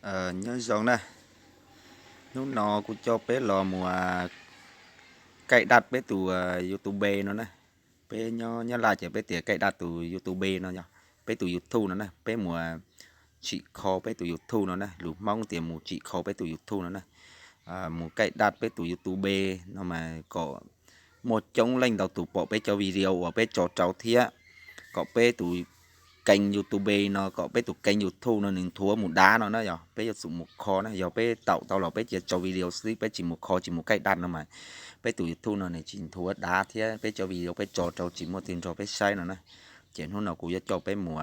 Nyob zoo na, hnub no kuv coj peb los mus kaij daj peb tus YouTube no na. Peb nyob Nyab Laj ces peb tias kaij daj tus YouTube no yog peb tus YouTube no na, peb mus tsim kho peb tus YouTube no na, lus Hmoob tias mus tsim kho peb tus YouTube no na. Mus kaij daj peb tus YouTube no mas kom muaj coob leej ntau tus pom peb cov video uas peb tso rau thiab kom peb tus keeb YouTube no, kom peb tus keeb YouTube no nws nthuav mus dav no na yog. Peb yuav tsum mus kho na, yog peb taum tau los peb cia tso video xwb, peb tsis mus kho tsis mus kaij daj no mas peb tus YouTube no nws tsis nthuav dav thiab peb cov video peb tso rau tsis muaj twg nrog peb saib no na. Ces hnub no kuv yuav coj peb mus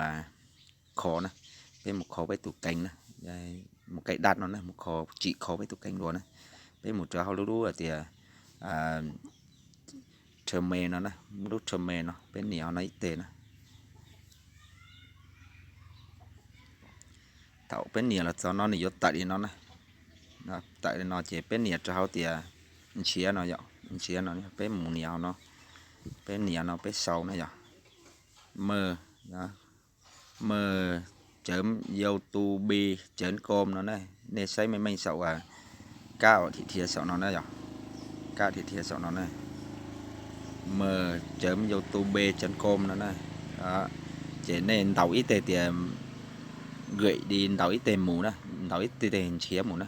kho na, peb mus kho peb tus keeb na, mus kaij daj no na, mus kho, tsim kho peb tus keeb dua na. Peb mus rau hauv lub lub tias Gmail no na, lub Gmail no peb nias no ib teg na. Thaum peb nias los txog no nws yuav tawm li no na. Tawm li no ces peb nias rau hauv tias nrhiav no yom, nrhiav no, peb mus nias hauv no, peb nias no peb sau na yog mws, mws chấm youtube chấm com no na. Nej saib meej meej saum uas kab dhia dhia saum no na yog, kab dhia dhia saum no na, mws chấm youtube chấm com no na. Ces nej ntaus ib teg tias gửi đi, ntaus ib teg mus na, ntaus ib teg nrhiav mus na,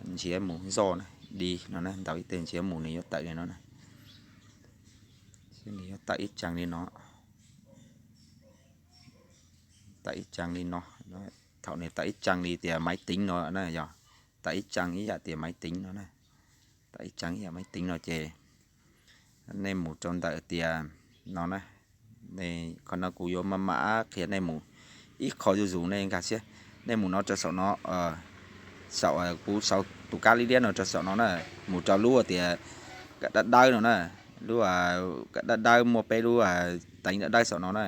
nrhiav mus zoj na, đi no na, ntaus ib teg nrhiav mus nws yuav tawm li no na. Nws yuav tawm ib tsag li no, tawm ib tsag li no. Thaum nws tawm ib tsag li tias máy tính no na yog, tawm ib tsag ib yam tias máy tính no na, tawm ib tsag ib yam máy tính no ces nej mus rau ntawm tias no na. Qhov no kuv yuav maj mam qhia nej mus ib qho zuj zus nej nkag siab. Nej mus no rau saum no, saum kuv sau tus kab liab liab no rau saum no na, mus rau lub tias kab dawb dawb no na, lub kab dawb dawb muaj peb lub teev dawb dawb saum no na.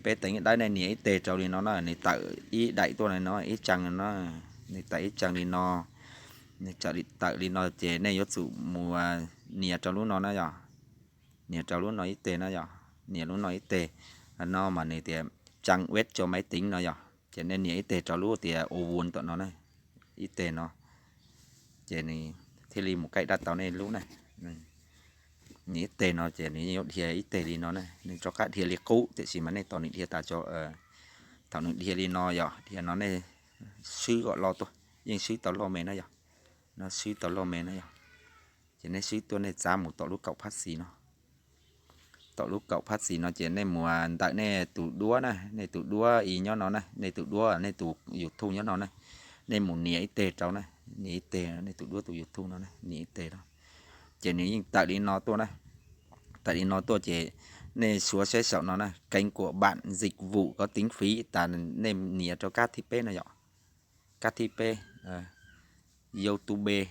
Peb teev dawb dawb nej nias ib teg rau li no na, nws tawm ib daim tuaj li no ib tsag no, nws tawm ib tsag li no, nws tawm li no ces nej yuav tsum mus nias rau lub no na yog, nias rau lub no ib teg na yog, nias lub no ib teg. No mas nws tias trang web cho máy tính no yog, ces nej nias ib teg rau lub tias ua vun tom no na, ib teg no, ces nws thiaj li mus kaij daj tau nej lub na. Nias ib teg no ces nws yuav dhia ib teg li no na, nws rov qab dhia li qub tiam sis mas nej tos nws dhia tas tso. Thaum nws dhia li no yog, dhia no nej swb kom loj tuaj, yeej swb tau loj me na yog, no swb tau loj me na yog. Ces nej swb tuaj nej txav mus tom lub kaum phab xis no, tom lub kaum phab xis no ces nej mus ntawm nej tus duab na, nej tus duab i nyob no na, nej tus duab, nej tus YouTube nyob no na, nej mus nias ib teg rau na, nias ib teg, nej tus duab tus YouTube no na, nias ib teg rau, ces nws yeej tawm li no tuaj na. Tawm li no tuaj ces nej suav saib saum no na, kênh của bạn dịch vụ có tính phí tas, nej nias rau kab thib peb no yom, kab thib peb, YouTube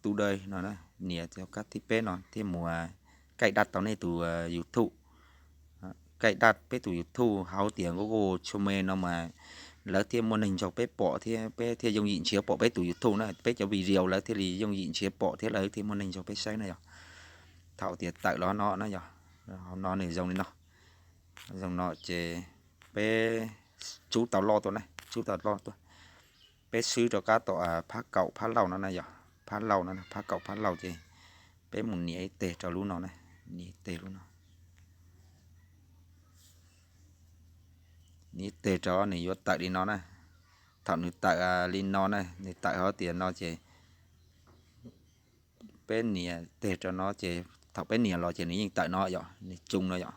Studio no na, nias rau kab thib peb no thiaj mus kaij daj tau nej tus YouTube. Kaij daj peb tus YouTube hauv tias Google Chrome no mas lawv thiaj muaj neeg nrog peb pom thiab peb thiaj yooj yim nrhiav pom peb tus YouTube na, peb cov video lawv thiaj li yooj yim nrhiav pom thiab lawv thiaj muaj neeg nrog peb saib na yog. Thaum tias tawm los no na yog, hauv no nws zoo li no, zoo no ces peb tsub tau loj tuaj na, tsub tau loj tuaj. Peb swb rau kab tom phab kaum phab lauj no na yog, phab lauj no, phab kaum phab lauj ces peb mus nias ib teg rau lub no na, nias ib teg lub no, nias ib teg rau nws yuav tawm li no na. Thaum nws tawm li no na, nws tawm hauv tias no ces peb nias teg rau no ces thaum peb nias los ces nws yeej tawm no yom, nws tsoo no yom,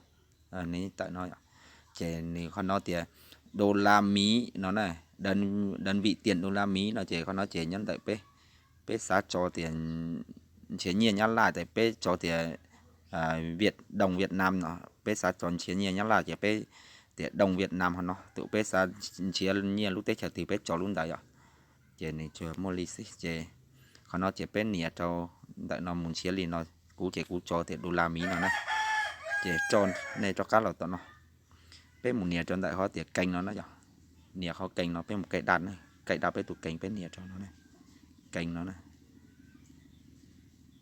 nws yeej tawm no yom. Ces nws qhov no tias đô la Mỹ no na, đơn vị tiền đô la Mỹ no ces qhov no ces nyob ntawm peb, peb xav tso tias nrhiav nyiaj Nyab Laj ces peb tso tias Việt, đồng Việt Nam no, peb xav tso nrhiav nyiaj Nyab Laj ces peb tias đồng Việt Nam hov no, thaum peb xav nrhiav nyiaj lub teb chaws twg peb tso lub ntawd yom. Ces nws tsuas muaj li xwb ces qhov no ces peb nias rau ntawm no mus nrhiav li no, kuv ces kuv tso tias đô la Mỹ no na. Ces nej rov qab los tom no, peb mus nias rau ntawm qhov tias kênh no na yom. Nias qhov kênh no peb mus kaij daj na, kaij daj peb tus kênh peb nias rau no na, kênh no na,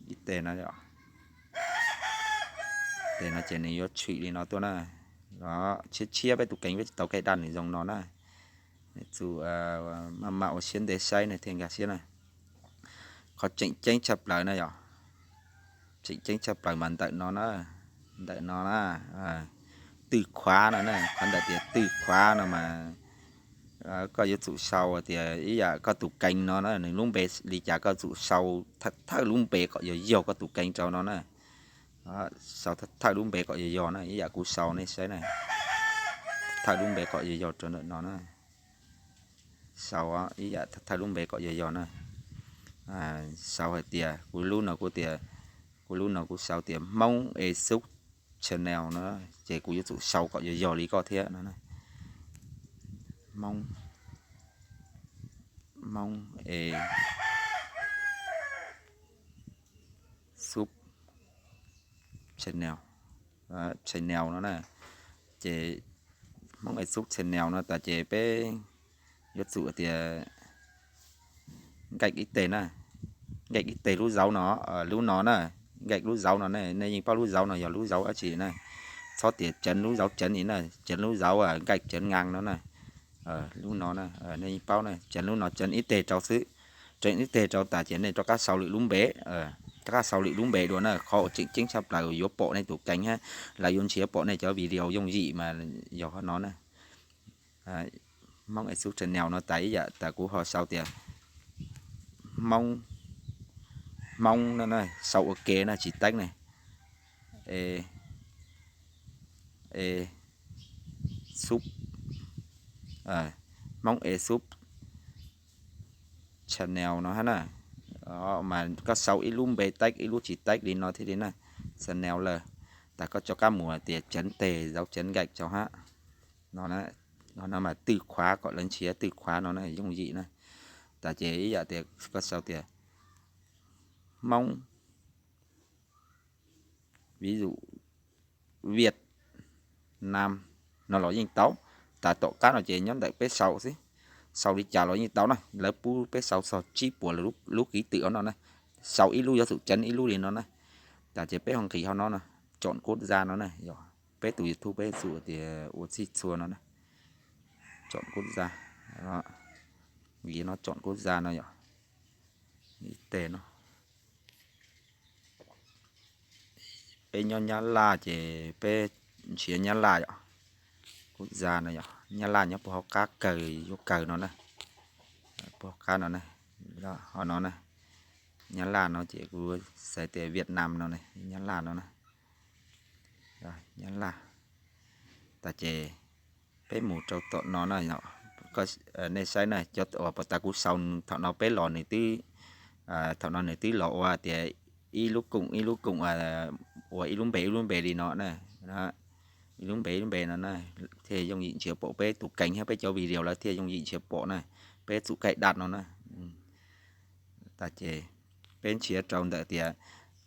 ib teg no yom. Teg no ces nws yuav tshwm li no tuaj na, tshiab tshiab peb tus kênh peb tsis tau kaij daj nws zoo no na. Txus maj mam ua siab ntev saib na thiaj nkag siab na. Qhov tseem ceeb tshaj plaws na yog, tseem ceeb tshaj plaws mas ntawm no na, ntawm no na, twj khuav no na, qhov ntawm tias twj khuav no mas koj yuav tsum sau tias ib yam koj tus kees no na nws lub npe li cas koj tsum sau thawj lub npe kom yog yog koj tus kees rau no na. Sau thawj lub npe kom yog yog na, ib yam kuv sau nej saib na, thawj lub npe kom yog yog rau ntawm no na. Sau ib yam thawj lub npe kom yog yog na. Sau hais tias kuv lub no kuv tias, kuv lub no kuv sau tias Hmoob E Sub Channel no, ces kuv yuav tsum sau kom yog yog li koj thiab no. Hmoob, Hmoob E Sub Channel, Channel no na. Ces Hmoob E Sub Channel no tas ces peb yuav tsum tias nkaij ib teg na, nkaij ib teg lub zauv no, lub no na, nkaij lub zauv no ne, nej yeej paub lub zauv no yog lub zauv dab tsi na. Txhob tias ceev lub zauv ceev li na, ceev lub zauv nkaij ceev ngaa no na. Lub no na, nej yeej paub na, ceev lub no ceev ib teg rau xwb. Ceev ib teg rau tas ces nej rov qab sau lwm lub npe, rov qab sau lwm lub npe dua na. Qhov uas tseem ceeb tshaj plaws yuav pom nej tus kees hab, lawv yuav nrhiav pom nej cov video yooj yim mas yog qhov no na. Hmoob E Sub Channel no tas ib yam tas kuv ho sau tias Hmoob, Hmoob no na, sau ua ke na tsis teeb ne. E, E Sub, Hmoob E Sub Channel no hab na. Mas koj sau ib lub npe teeb ib lub tsis teeb li no thiaj li na. Channel lawm, tas koj rov qab mus tias ceev teg zauv ceev nkaim rau hab. No, no mas twj khuav kom lawv nrhiav twj khuav no na yooj yim na. Tas ces ib yam tias koj sau tias Hmoob, ví dụ Việt Nam no los yeej tau. Tas tom qab no ces nyob ntawm peb sau xwb, sau li cas los yeej tau na. Lawv pub peb sau txog tsib puas lub ký tự no na, sau ib lub yuav tsum ceev ib lub li no na. Tas ces peb ho nqis hauv no na, chọn quốc gia no na, yog peb tus YouTube peb tsum tias ua txhij txhua no na, chọn quốc gia, nqis no chọn quốc gia no yog ib teg no. Peb nyob Nyab Laj ces peb nrhiav Nyab Laj yom, quốc gia no yog Nyab Laj nyob puag hauv qab kawg yuav kawg no na, puag hauv qab no na, ho no na, Nyab Laj no ces kuv xaiv tias Việt Nam no, Nyab Laj no na, Nyab Laj. Tas ces peb mus rau tom no na, nej saib na, cov uas puag ta kuv sau thaum no peb los nws twb, thaum no nws twb los ua tias ib lub koom ib lub koom, ua ib lub npe ib lub npe li no na, ib lub npe ib lub npe no na, thiaj yooj yim nrhiav pom peb tus kees thiab peb cov video lawv thiaj yooj yim nrhiav pom na, peb tsum kaij daj no na. Tas ces peb nrhiav rau ntawm tias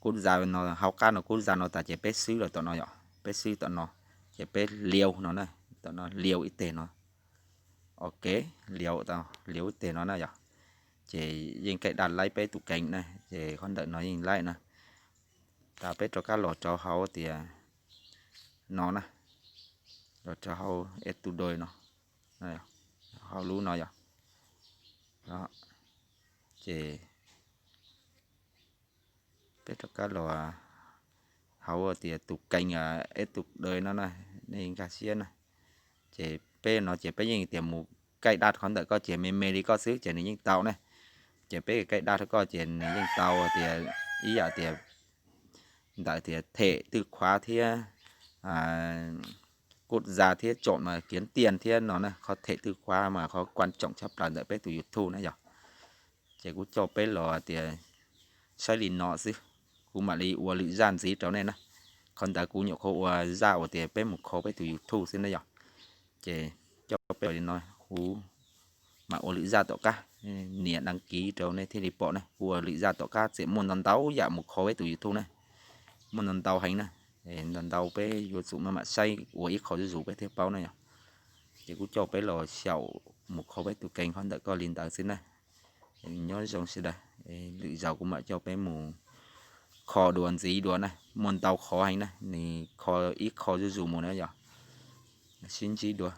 quốc gia no, hauv qab no quốc gia no tas ces peb swb lawm tom no yom, peb swb tom no, ces peb liu no na, tom no liu ib teg no, ok, liu, liu ib teg no na yom, ces yeej kaij daj laib peb tus kees na, ces qhov ntawm no yeej laib na. Tas peb rov qab los rau hauv tias no na, los rau hauv es tus doj no, hauv lub no yom, ces peb rov qab los hauv tias tus kees es tus doj no na, nej nkag siab na. Ces peb no ces peb yeej tias mus kaij daj qhov ntawm koj ces me me li koj xwb ces nws yeej tau na. Ces peb kaij daj rau koj ces nws yeej tau tias ib yam tias ntawm tias them twj khuav thiab quốc gia thiab chọn mà kiếm tiền thiab no na, qhov them twj khuav mas qhov quan trọng tshaj plaws ntawm peb tus YouTube na yom. Ces kuv coj peb los tias saib li no xwb, kuv mam li ua lwm zaj ntxiv rau nej na. Qhov ntawd kuv nyuam qhuav ua zaj uas tias peb mus kho peb tus YouTube xwb na yom. Ces coj peb los li no, kuv mam ua lwm zaj tom qab, nias đăng ký rau nej thiaj li pom na. Kuv ua lwm zaj tom qab txawm muaj ntau ntau yam mus kho peb tus YouTube na, muaj ntau ntau heev na. Ntau ntau peb yuav tsum maj mam saib ua ib qho zuj zus peb thiaj paub na yom. Ces kuv coj peb los xyaum mus kho peb tus kees qhov ntawm koj li ntawd xwb na. Nyob zoo sawv daws, lwm zaus kuv mam coj peb mus kho dua ntxiv dua na, muaj ntau qhov heev na, nws kho ib qho zuj zus mus na yom. Sib ntsib dua.